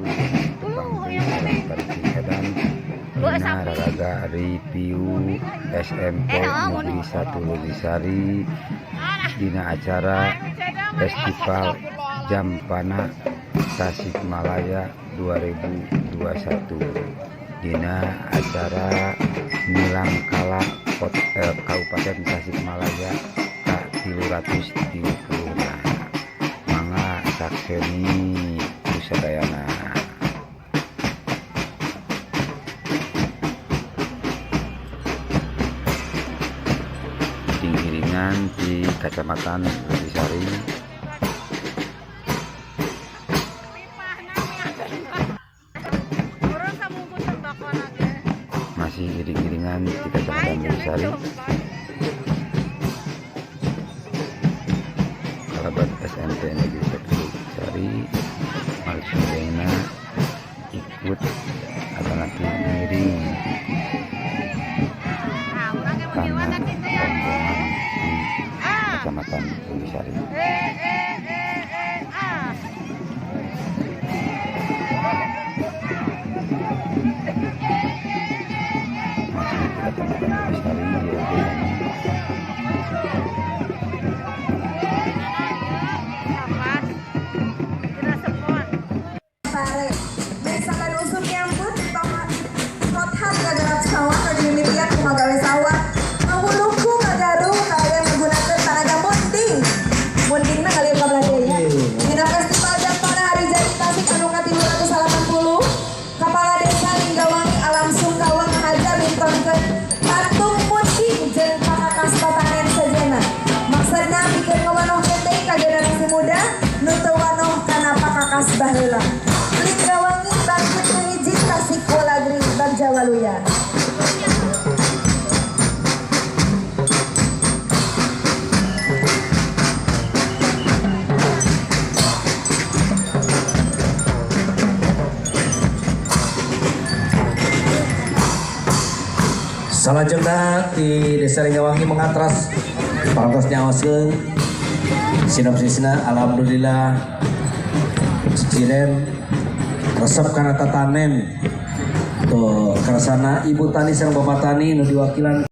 Tepangkeun sareng Tari Edan dina raraga review SMP Negeri 1 Leuwisari dina acara Festival Jampana Tasikmalaya 2021 dina acara Milangkala Kabupaten Tasikmalaya ka 330. Mangga sakseni ku sadayana. Iring-iringan di Kecamatan Leuwisari. Urang sabungkus sembako ge. Masih iring-iringan di Kecamatan Leuwisari, kalabat SMP Negeri 1 Leuwisari marching ikut atau nanti ngiring Nah, urang ge karena mun kitu ya. rombongan di Kecamatan Leuwisari. Eh eh eh eh ah. Masih di Kecamatan Leuwisari ya, desanya. Kapas. Dina sepon. Pare. Misalkan usum nyamput, tomat totham ngagarap sawah nu dimimitian ku magawe sawah. Ngawuluku ngagaru kalian menggunakan tanaga munding. Mundingna kalian ka belah ya. Dina Festival Jampana Hari Jadi Tasik anu ka-380, Kepala Desa Linggawangi Alam Sungkawa ngahaja mintonkeun patung munding jeung pakakas tatanen sejenna. Maksudna pikeun ngawanohkeun deui ka generasi muda nu teu wanoh kana pakakas baheula. Linggawangi bangkit nu hiji, Tasik Walagri Bagja Waluya. Salajengna di Desa Linggawangi mengatras parantos nyaoskeun sinopsisna. Alhamdulillah, ciciren resep kana tatanen tuh kersana ibu tani sareng bapak tani nu diwakilan.